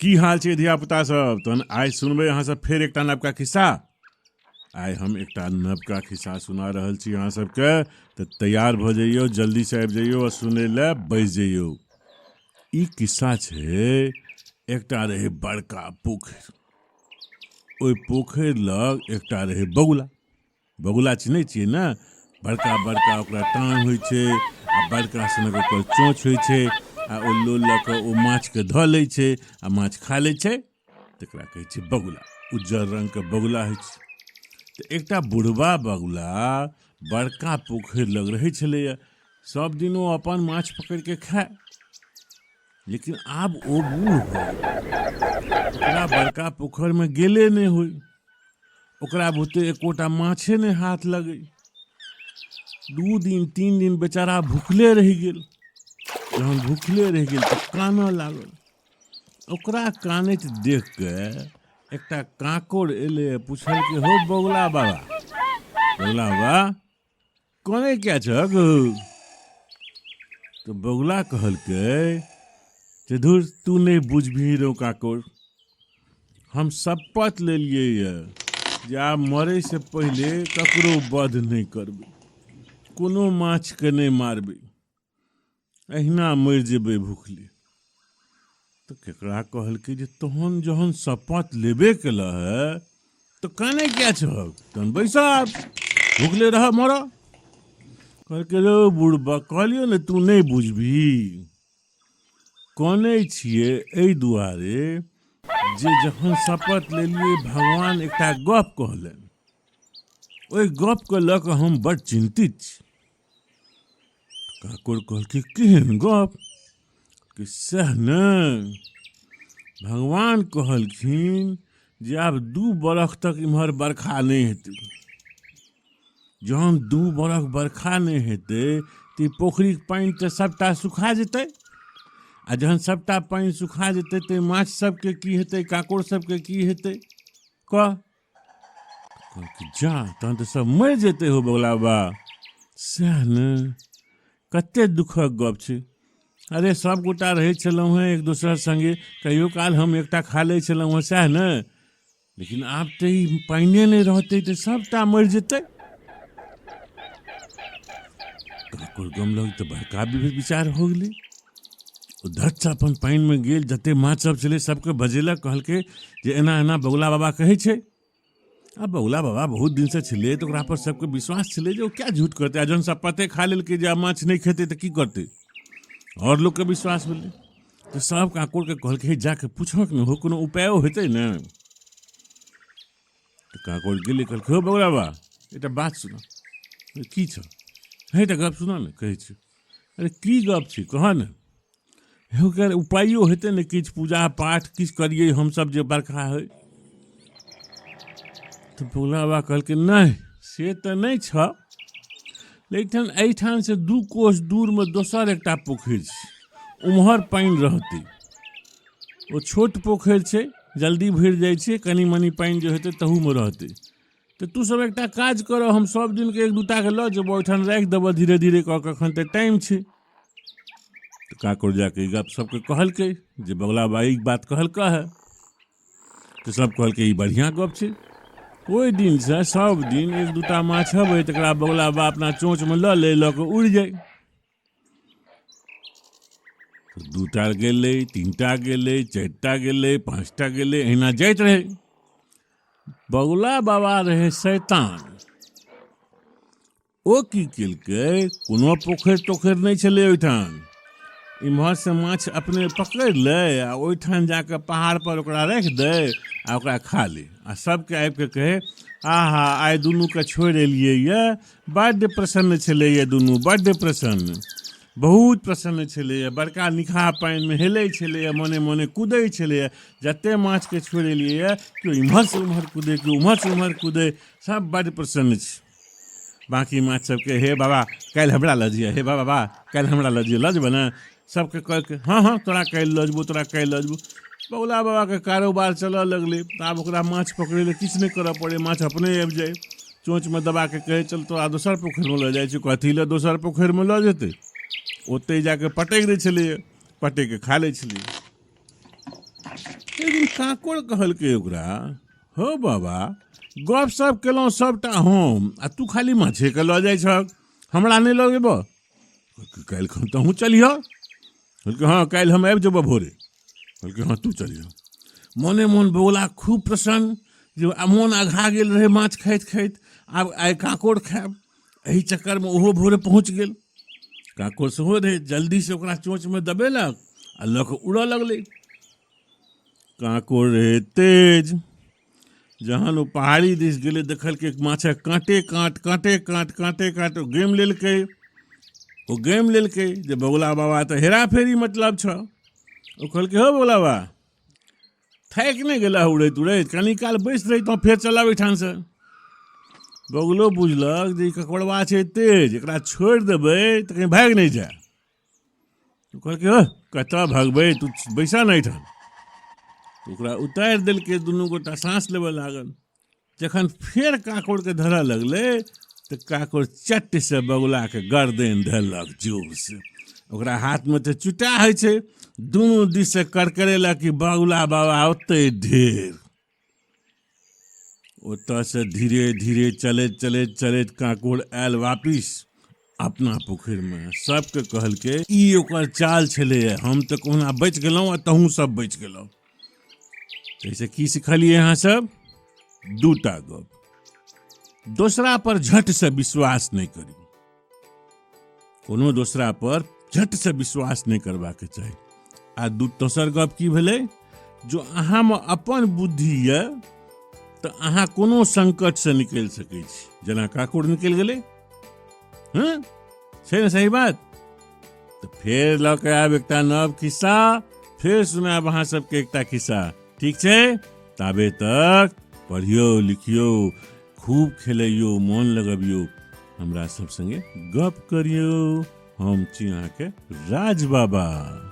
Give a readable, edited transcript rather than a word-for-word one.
की हाल छै धियापुता सब? तहन आइ सुनबै अहाँ सब फेर एकटा नवका खिस्सा। आइ हम एकटा नवका खिस्सा सुना रहल छी अहाँ सबके, तऽ तैयार भऽ जइयौ, जल्दी से आबि जइयौ आ सुनै लए बैस जइयौ। ई खिस्सा छै, एकटा रहै बड़का पोखरि, ओहि पोखरि लग एकटा रहै बगुला। बगुला चिन्है छियै ने? बड़का बड़का ओकरा टाँग होइ छै आ बड़का सनक ओकर चोँच होइ छै, आ ओ लोल लऽ कऽ ओ माछके धऽ लै छै आ माछ खा लै छै, तकरा कहै छै बगुला। उज्जर रङ्गके बगुला होइ छै। तऽ एकटा बुढ़बा बगुला बड़का पोखरि लग रहै छलैए। सब दिन ओ अपन माछ पकड़िके खाय, लेकिन आब ओ बूढ़ भऽ गेल, ओकरा बड़का पोखरिमे गेले नहि होइ, ओकरा बुते एकोटा माछे नहि हाथ लगै। 2 दिन 3 दिन बेचारा भुखले रहि गेल। जहन भुखले रहि गेल तऽ कानऽ लागल। ओकरा कानैत देख के एकटा काँकोड़ एलै, पुछलकै, हो बगुला बाबा, बगुला बाबा, कनै किया छहक? तऽ बगुला कहलकै जे धुर, तू नहि बुझबिही रौ काँकोड़, हम शपथ लेलियै यऽ जे आब मरैसँ पहिले ककरो वध नहि करबै, कोनो माछके नहि मारबै, अहिना मरि जेबै भुखले। तऽ केकरा कहलकै जे तहन जहन शपथ लेबे केलह है तऽ काने किया छहक, तहन बैसब, भुखले रह मर। कहलकै रौ बुढ़बा, कहलियौ ने तू नहि बुझबही, कनै छियै एहि दुआरे जे जखन शपथ लेलियै भगवान एकटा गप कहलनि, ओहि गपके लऽ कऽ हम बड़ चिन्तित छी। काकोर कहलकै केहन गप? कि सएह ने, भगवान कहलखिन जे आब 2 बरख तक इम्हर बरखा नहि हेतै। जहन 2 बरख बरखा नहि हेतै तऽ ई पोखरिक पानि तऽ सभटा सुखा जेतै, आ जहन सभटा पानि सुखा जेतै तऽ माछ सबके की हेतै, काकोर सबके की हेतै? कह। कहलकै जा, तहन तऽ सब मरि जेतै हो बगुला बाबा। सएह ने, कते दुखक गप छै। अरे सब गोटा रहै छलहुँ हेँ एक दोसर सङ्गे, कहियो काल हम एकटा खा लै छलहुँ हेँ, सएह ने, लेकिन आब तऽ ई पानिए नहि रहतै तऽ सबटा मरि जेतै। काकोर गमलक तऽ बड़का विचार हो गेलै। ओ धच्च अपन पानिमे गेल, जते माछ सब छलै सबके बजेलक, कहलकै जे एना एना बगुला बाबा कहै छै। आ बगुला बाबा बहुत दिनसँ छलै तऽ ओकरा पर सबके विश्वास छलै जे ओ क्या झूठ करतै, आ जहन सपते खा लेलकै जे आब माछ नहि खेतै तऽ की करतै, आओर लोकके विश्वास भेलै। तऽ सब काकोरके कहलकै हे जाके पूछहक ने हो, कोनो उपायो हेतै ने। तऽ काकोर गेलै, कहलकै हो बगुला बाबा, एकटा बात सुनऽ। की छौ? हे एकटा गप सुनऽ ने, कहै छी। अरे की गप छै, कहऽ ने। ओकर उपायो हेतै ने, किछु पूजा पाठ किछु करियै हमसब जे बरखा होइ। तऽ भोला बाबा कहलकै नहि से तऽ नहि छऽ, लेकिन एहिठामसँ 2 कोस दूरमे दोसर एकटा पोखरि छै, उम्हर पानि रहतै। ओ छोट पोखरि छै, जल्दी भरि जाइ छै, कनि मनि पानि जे हेतै तहूमे रहतै। तऽ तू सब एकटा काज करऽ, हम सब दिनके एक दूटाके लऽ जेबौ, ओहिठाम राखि देबऽ धीरे धीरे कऽ कऽ, एखन तऽ टाइम छै। तऽ काकोर जाके ई गप सबके कहलकै जे बगुला बाबा ई बात कहलकै है। तऽ सब कहलकै ई बढ़िआँ गप छै। ओहि दिनसँ सब दिन एक दूटा माछ अबै, तकरा बगुला बाबा अपना चोँचमे लऽ लै, लऽ कऽ उड़ि जाइ। 2टा गेलै, 3टा गेलै, 4टा गेलै, 5टा गेलै, एहिना जाइत रहै। बगुला बाबा रहै शैतान। ओ की केलकै, कोनो पोखरि तोखरि नहि छलै ओहिठाम, इम्हरसँ माछ अपने पकड़ि लै आ ओहिठाम जाकऽ पहाड़पर ओकरा राखि दै आ ओकरा खा लै, आ सबके आबिकऽ कहै आहा आइ दुनूके छोड़ि एलियै यऽ, बड्ड प्रसन्न छलैए दुनू, बड्ड प्रसन्न, बहुत प्रसन्न छलैए। बड़का निखाह पानिमे हेलै छलैए, मोने मोने कुदै छलैए, जते माछके छोड़ि एलियैए केओ इम्हरसँ उम्हर कुदै, केओ उम्हरसँ उम्हर कुदै, सब बड्ड प्रसन्न छै। बाँकी माछ सबके हे बाबा काल्हि हमरा लऽ जइहे, हे बाबा काल्हि हमरा लऽ जइहे, लऽ जेबै ने? सबके कहलकै हँ हँ तोरा काल्हि लऽ जेबौ, तोरा काल्हि लऽ जेबौ। बगुला बाबाके कारोबार चलऽ लगलै। तऽ आब ओकरा माछ पकड़ै लए किछु नहि करऽ पड़ै, माछ अपने आबि जाइ, चोँचमे दबाके कहै चल तोरा दोसर पोखरिमे लऽ जाइ छी। कथी लए दोसर पोखरिमे लऽ जेतै? ओतहि जाके पटकि दै छलैए, पटकि कऽ खा लै छलैए। लेकिन काँकोड़ कहलकै ओकरा, हो बाबा, गप सप केलहुँ सभटा हम आ तू खाली माछेके लऽ जाइ छहक, हमरा नहि लऽ जेबह? काल्हि खन तहूँ चलिह। कहलकै, हँ, काल्हि हम आबि जेबह भोरे। कहलकै, हँ, तू चलिह। मोने मोन बगुला खूब प्रसन्न जे आ मोन अघा गेल रहै माछ खाइत खाइत, आब आइ काँकोड़ खायब। एहि चक्करमे ओहो भोरे पहुँच गेल। काँकोड़ सेहो रहै, जल्दीसँ ओकरा चोँचमे दबेलक आ लऽ कऽ उड़ऽ लगलै। काँकोड़ रहै तेज। जहन ओ पहाड़ी दिस गेलै, देखलकै माछक काँटे काँट, काँटे काँट, काँटे काँट। ओ गेम लेलकै, ओ गेम लेलकै जे बगुला बाबा तऽ हेरा फेरी मतलब छऽ। ओ कहलकै, हो बगुला बाबा, थाकि नहि गेला उड़ैत उड़ैत? कनी काल बैस रहितहुँ, फेर चलब एहिठामसँ। बगुलो बुझलक जे ई ककड़वा छै तेज, एकरा छोड़ि देबै तऽ कहीं भागि नहि जाय। कहलकै, हो, कतऽ भगबै तू, बैसा ने एहिठाम। ओकरा उतारि देलकै। दुनू गोटा साँस लेबऽ लागल। जखन फेर काँकोड़के धरऽ लगलै तऽ काँकोड़ चट्टसँ बगुलाके गर्दनि धरलक जोरसँ। ओकरा हाथमे तऽ चुटा होइ छै, दुनू दिससँ करकरेलक कि बगुला बाबा ओतै ढेर। ओतऽसँ धीरे धीरे चलैत चलैत चलैत काँकोड़ आयल वापिस अपना पोखरिमे। सबके कहलकै, ई ओकर चाल छलैए, हम तऽ कहुना बचि गेलहुँ आ तहूँ सब बचि गेलहुँ। एहिसँ की सिखलियै अहाँ सब? दूटा गप। दोसरा पर झटसँ विश्वास नहि करी। कोनो दोसरा पर झटसँ विश्वास नहि करबाक चाही। आ दू दोसर गप की भेलै? जो अहाँमे अपन बुद्धि यऽ तऽ अहाँ कोनो संकटसँ निकलि सकै छी, जेना काकुर निकलि गेलै। हँ, छै ने सही बात? तऽ फेर लऽ कऽ आयब एकटा नव खिस्सा, फेर सुनायब अहाँ सबके एकटा खिस्सा। ठीक छै? ताबे तक पढ़ियौ, लिखियौ, खूब खेलैयौ, मोन लगबियौ, हमरा सब संगे गप करियौ। हम छी अहाँके राज बाबा।